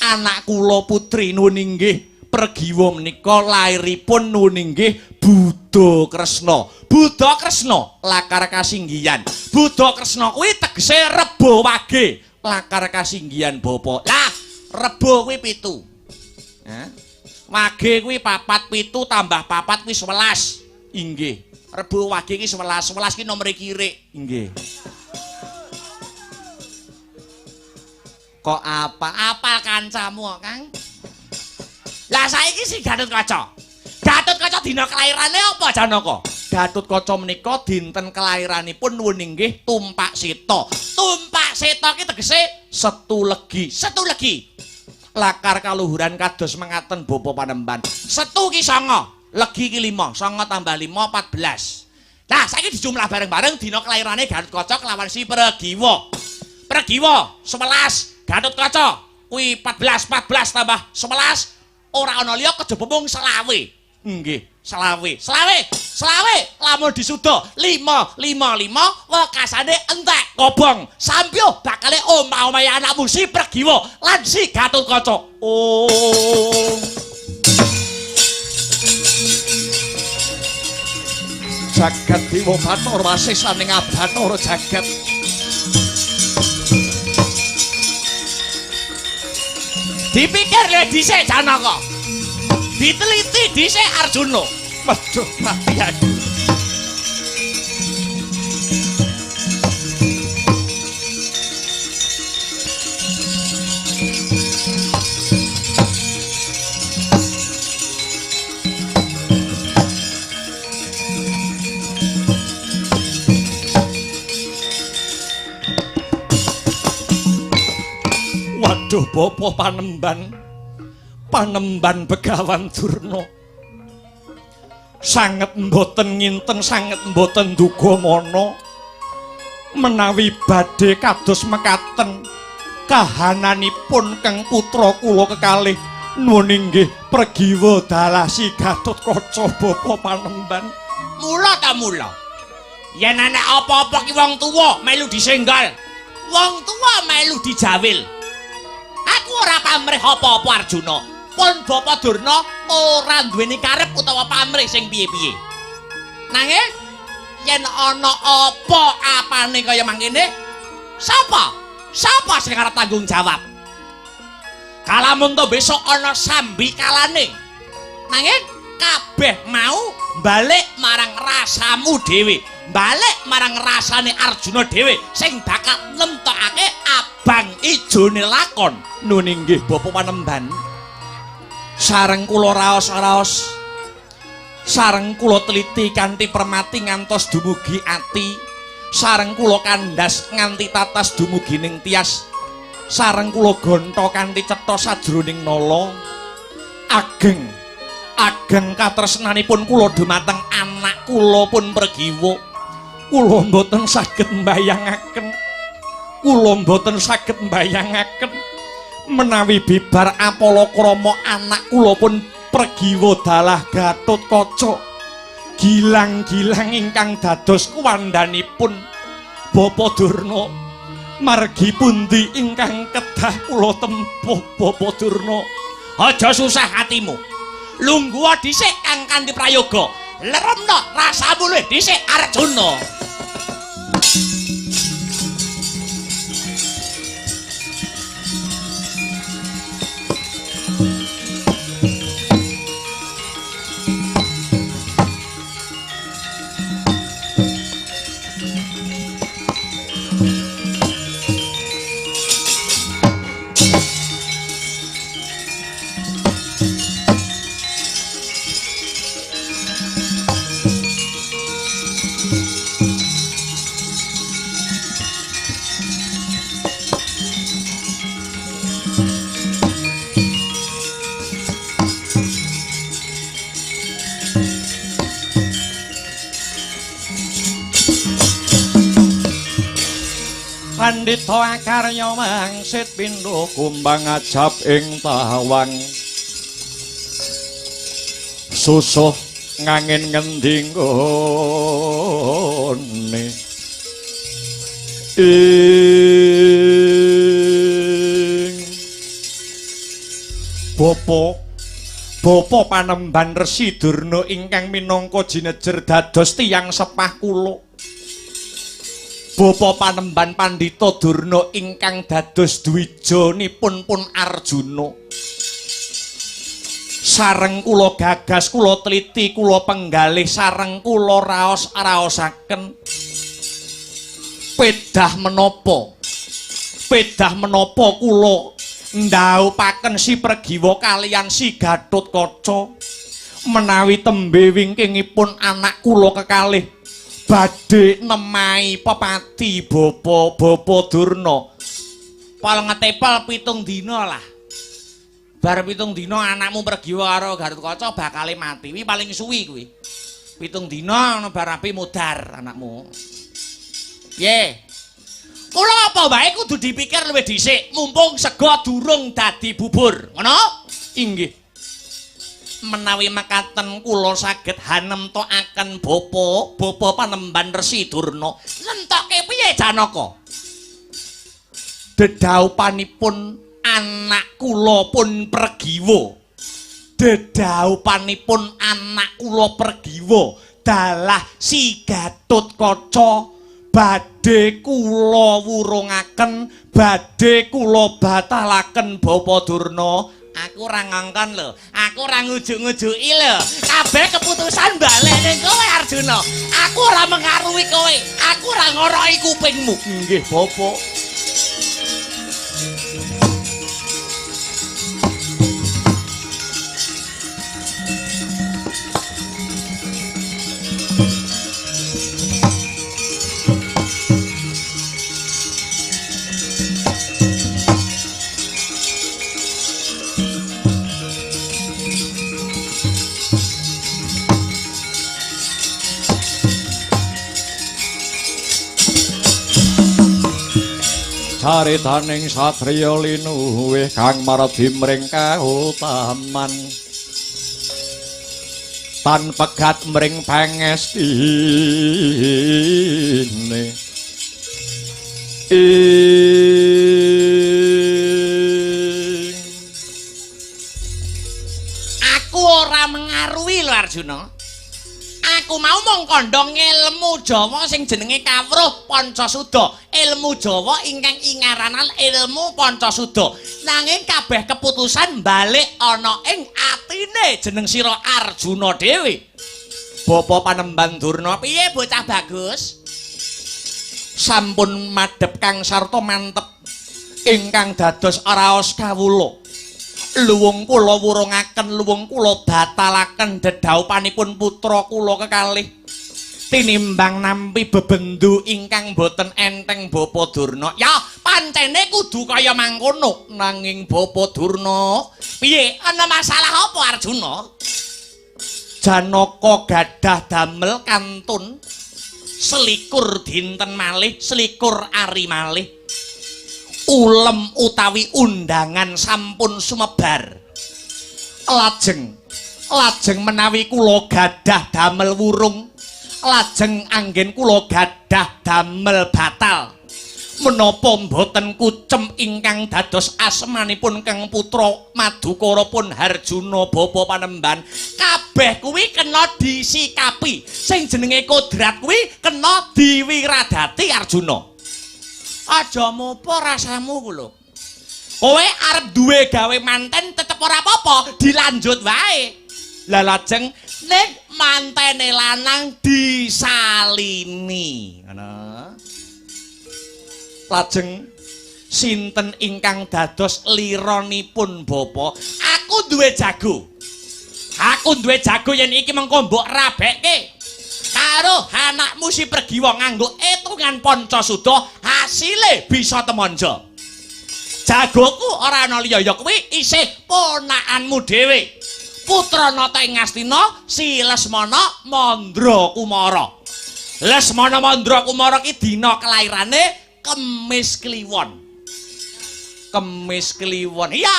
F: Anak kula putri nuwun inggih. Pregiwa menika lairipun nuwun inggih Buddha Kresna. Buddha Kresna lakar kasinggihan.
C: Buddha Kresna kuwi tegese Rebo Wage, lakar kasinggihan bapa. Lah, Rebo kuwi 7. Hah? Wage kuwi 4, 7 tambah 4 kuwi 11. Inggih. Rebo Wage ki 11, 11 ki nomere kirik. Inggih. Kok apa? Apal kancamu kok, Kang? Lah saiki si Gatotkaca. Gatotkaca dina kelairane apa Janaka? Gatotkaca menika dinten kelahiranipun nuwun inggih Tumpak Seta. Tumpak Seta ki tegese Setu Legi. Setu Legi. Lakar kaluhuran kados mengaten bapa panemban. Setu ki 9, legi ki 5, 9 tambah 5 14. Lah saiki dijumlah bareng-bareng dina kelairane Gatotkaca kelawan si Pregiwa. Pregiwa 11, Gatotkaca kuwi 14, 14 tambah 11 ora ana liya kejaba mung 25. Nggih, 25. 25 lamun disuda 5 5 5 wekasane entek kobong. Sampyo bakale omah-omahe anakmu si Pregiwa lan si Gatotkaca. Oh.
F: Jagat Dewa Bathara wasisaning Abathara jagat.
C: Dipikir lho dhisik Janaka. Diteliti dhisik Arjuna.
F: Waduh, mati aku. Waduh, bapa panemban. Panemban Begawan Durna. Sanget mboten nginten, sanget mboten duga mana menawi badhe kados mekaten kahananipun keng putra kula kekalih nuwun inggih Pregiwa dalah si Gatotkaca bapa panemban.
C: Mula ta mula. Yen enek apa-apa ki wong tuwa melu disenggal. Wong tuwa melu dijawil. Aku ora pamrih apa-apa Arjuna. Pun Bapa Durna ora duweni karep utawa pamrih sing piye-piye. Nanging yen ana apa-apane kaya mangkene, sapa? Sapa sing arep tanggung jawab? Kalamun to besok ana sambikalane. Nanging kabeh mau balik marang rasamu dhewe, balik marang rasane Arjuna dhewe sing bakal nemtokake abang ijone lakon.
F: Nun inggih bapa panemban. Sareng kula raos-raos, sareng kula teliti kanthi permati ngantos dumugi ati, sareng kula kandhas nganti tatas dumugi ning tias, sareng kula gonta kanthi cetha sajroning nala. Ageng ageng katresnanipun kula dumateng anak kula pun Pregiwa. Kula mboten saged mbayangaken, kula mboten saged mbayangaken menawi bibar apala krama anak kula pun Pregiwa dalah Gatotkaca gilang-gilang ingkang dados kuwandhanipun Bapa Durna. Margi pundi ingkang kedah kula tempuh Bapa Durna?
C: Aja susah hatimu. Lungguha dhisik kang kanthi prayoga. Leremno rasamu luwih dhisik Arjuna.
F: Pandhita akarya mangsit pindha kumbang ajab ing tawang. Susuh ngangin ngendi nggone. Ing Bapa Bapa panemban Resi Durna ingkang minangka jinejer dados tiyang sepah kula.
C: Bapa Panemban Pandhita Durna ingkang dados dwijanipun pun Arjuna. Sareng kula gagas, kula teliti, kula penggalih, sareng kula raos-raosaken. Pedah menapa? Pedah menapa kula ndhaupaken si Pregiwa kaliyan si Gatotkaca menawi tembe wingkingipun anak kula kekalih badhe nemahi pepati Bapa Durna. Pol ngetepel 7 dina lah. Bar 7 dina anakmu Pregiwa karo Gatotkaca bakale mati. Kuwi paling suwi kuwi. 7 dina ana bar api mudar anakmu. Piye? Kula apa wae kudu dipikir luwih dhisik, mumpung sega durung dadi bubur. Ngono? Inggih. Menawi mekaten kula saged hanemtokaken Bapa Panemban Resi Durna. Nentoke piye Janaka? Dedhaupanipun anak kula pun Pregiwa. Dedhaupanipun anak kula Pregiwa dalah si Gatotkaca badhe kula wurungaken, badhe kula batalaken Bapa Durna. Aku ora ngongkon lho, aku ora ngujuk-ngujuki lho. Kabeh keputusan balik ning kowe Arjuna. Aku ora mengaruhi kowe, aku ora ngoroki kupingmu. Nggih, Bapak.
F: Caritaning satriya linuwih kang mardi mring kautaman tan pegat mring pangestine ing.
C: Aku ora mengaruhi lho Arjuna. Aku mau mung kandha ngelmu Jawa sing jenenge kawruh Pancasuda. Ilmu Jawa ingkang ingaranan ilmu Pancasuda. Nanging kabeh keputusan balik ana ing atine jeneng sira Arjuna dhewe. Bapa Panemban Durna, piye bocah bagus?
F: Sampun madhep kang sarta mantep ingkang dados raos kawula.
C: Luwung kula wurungaken, luwung kula batalaken dedhaupanipun putra kula kekalih. Tinimbang nampi bebendu ingkang boten enteng Bapa Durna. Ya, pancene kudu kaya mangkono. Nanging Bapa Durna, piye? Ana masalah apa Arjuna? Janaka gadah damel kantun 21 dinten malih, 21 ari malih. Ulem utawi undangan sampun sumebar. Lajeng menawi kula gadah damel wurung, lajeng anggen kula gadah damel batal. Menapa mboten kucem ingkang dados asmanipun Kang Putra Madukara pun Harjuna Bapa Panemban. Kabeh kuwi kena disikapi. Sing jenenge kodrat kuwi kena diwiradati Arjuna. Aja mopo rasamu ku lho. Kowe arep duwe gawe manten tetep ora apa-apa, dilanjut wae. Lah lajeng nek mantene lanang disalini, ngono. Lajeng sinten ingkang dados lironipun bapa? Aku duwe jago. Aku duwe jago yen iki mengko mbok rabekke karo anakmu si Pregiwa nganggo etungan Pancasuda, hasile bisa temonjo. Jagoku ora ana liya ya kuwi isih ponakanmu dhewe. Putra Nata ing Ngastina si Lesmana Mandra Kumara. Lesmana Mandra Kumara ki dina kelairane Kemis Kliwon. Kemis Kliwon. Iya.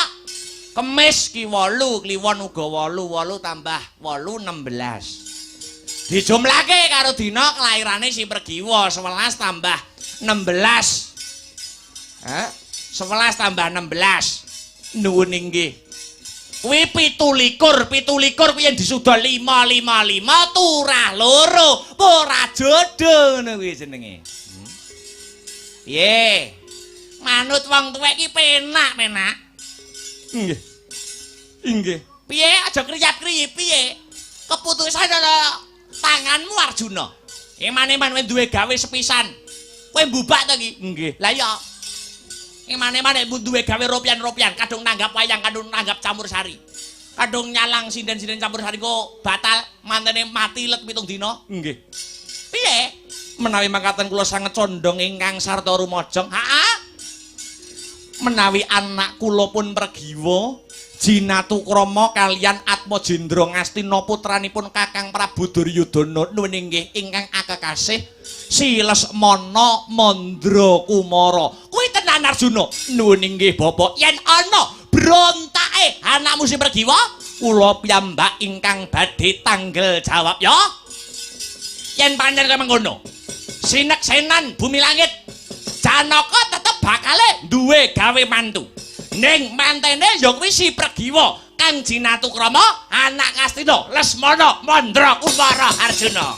C: Kemis ki 8, Kliwon uga 8, 8 tambah 8 16. Dijumlahke karo dina kelairane si Pregiwa 11 tambah 16. Hah? 11 tambah 16. Nuwun inggih. Kuwi 27, 27 kuwi yen disuda 5 5 5 turah loro, ora jodoh ngono kuwi jenenge. Piye? Manut wong tuwek iki penak-penak.
F: Nggih. Inggih.
C: Piye aja kriyap-kriyip piye? Keputusan ana tanganmu Arjuna. Eman-eman kowe duwe gawe sepisan. Kowe mbubak to iki?
F: Nggih.
C: Lah iya. Eman-eman nek duwe gawe ropian-ropian, kadung nanggap wayang, kadung nanggap campur sari. Kadung nyalang sinden-sinden campur sari kok batal, mantene mati let 7 dina.
F: Nggih.
C: Piye?
F: Menawi mangkaten kula sanget condong ingkang sarta rumajeng.
C: Heeh.
F: Menawi anak kula pun Pregiwa Jinatukrama kaliyan Atmajendra Ngastina putranipun Kakang Prabu Duryudana nuwun inggih ingkang akekasih Si Lesmana Mandra Kumara.
C: Kuwi tenan Arjuna. Nuwun inggih Bapak, yen ana brontake anakmu si Pregiwa,
F: kula piyambak ingkang badhe tanggel jawab
C: ya. Yen pancen kaya mengkono, sineksenan bumi langit, Janaka tetep bakale duwe gawe mantu. Ning mantene ya kuwi si Pregiwa kang Jinatukrama anak Ngastina Lesmana Mandra Kumara Arjuna.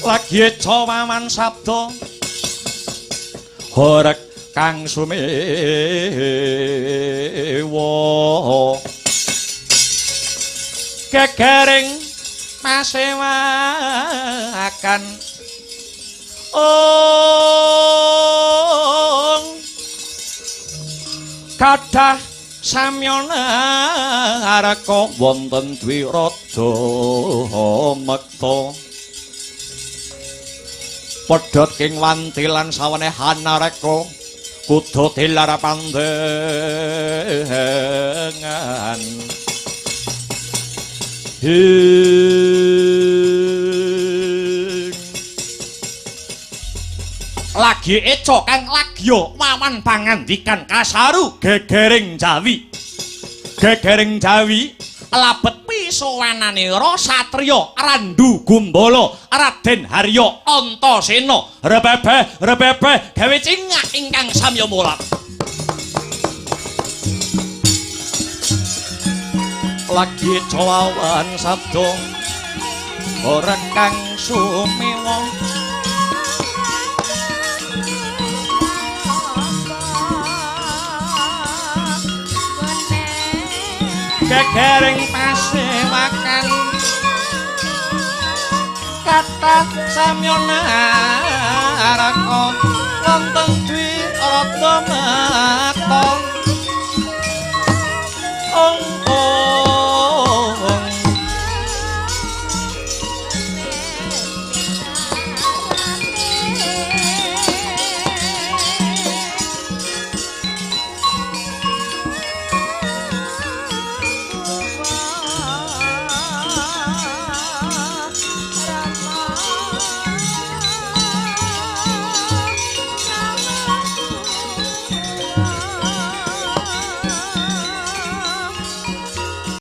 F: Lagi eca wawan sabda horeg kang sumewa gegering pasewakan ong kathah samyana areka wonten dwirada mekta pedhot king wanti lan saweneh hanareka kudu dilar pandengan. Hing
C: Lagi eca kang lagya wawan pangandikan kasaru gegering Jawi. Gegering Jawi labet pisowananira satriya Randu Gumbala Raden Harya Antasena rebebe rebebe gawe cingak ingkang samya mulat.
F: Lagi eca wawan sabda ora kang sumewa
C: gegering pasewakan kathah samyana